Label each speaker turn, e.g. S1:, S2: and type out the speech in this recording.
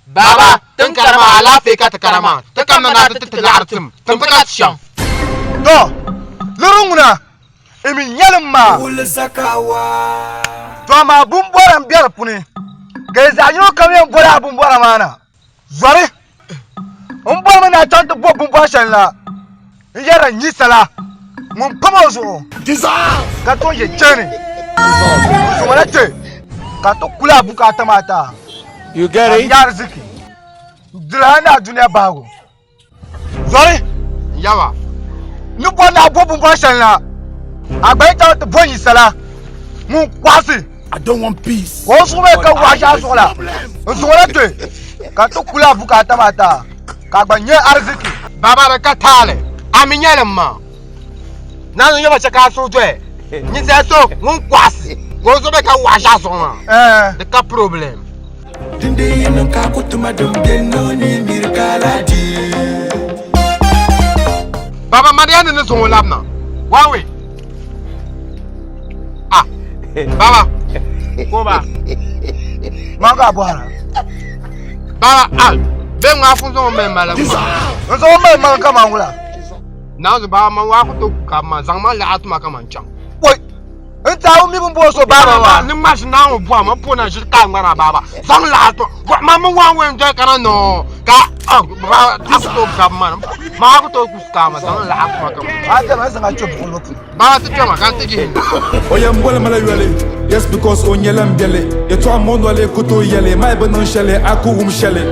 S1: Baba, tin kara maa alaafee ka ti kara maa. Ti kamina ni a ti ti ti laɣiri tim. Tim ti ka ti shɛm.
S2: Tɔ! Liri ŋuna, i mi nyɛli m maa. Tɔ amaa bumbɔra m-be di puuni, ka yi zaɣ yino kam yɛn boli a bumbɔra maa na. Zɔri! M bɔrimi ni a chaŋ ti bo bumbɔr shɛli la n-yɛrila nyisala ŋun pam o zuɣu ka tooi ʒe chani n zuŋɔ la kpe ka ti kuli a bukaata maa ti a
S3: You get
S2: ka
S3: it?
S2: nya ariziki n-diri a ni a dunia bahigu. Zɔri!
S1: Yawa.
S2: N ni bɔri ni a bo bumbɔr shɛli la, a gba yi chaŋ ti bo nyisala ŋun kɔɣisi
S4: I don't want peace.
S2: Ka o zuɣu bee ka waɣa shɛhi zuɣu la, n zuɣu la kpe ka ti kuli a bukaata maa taa ka a gba nya ariziki.
S1: Baba di ka taali, a mi nyɛli m ma. Naanzu nyɛba chɛ ka a suhu doya. Ninsal so ŋun kɔɣisi ka o zuɣu bee ka waɣa shɛhi zuɣu maa, di ka problem.
S4: Din di yi niŋ ka a ku tuma din be niŋ ni miri ka a lahi di.
S1: Baba Madiya ni ni zaŋ o labina. Wawe! Ah, baba. Ko ba.
S2: Man ka bɔhira.
S1: Baba, ah, bɛ ŋmaa fun zaŋ mali mali ŋma.
S2: N zaŋ mali mali kaman wula.
S1: Naanzu baba man waa ku to ka ma zaŋ ma laɣa tuma kaman chaŋ.
S2: Woi, n taai mi bin bɔɔ so baaba maa.
S1: Ni ŋma shi naangu bɔha ma po na ʒiri ka ŋmara baba. Zaŋ laɣa tuma. Bɔha ma mi waan wɛn dɔi kana nɔɔ ka ah, baba a ku to gabi ma ma ku to ka ma zaŋ laɣa tuma kaman.
S2: A dama zaŋ a kpɛ buɣuli puuni.
S1: Baba ti kpɛma ka n ti jihi.
S4: O yɛn boli ma la yoli Yes because o nyɛla m biɛli Yɛtɔɣa mo noli ku tooi yɛli Ma yi bi niŋ shɛli a ku wum shɛli.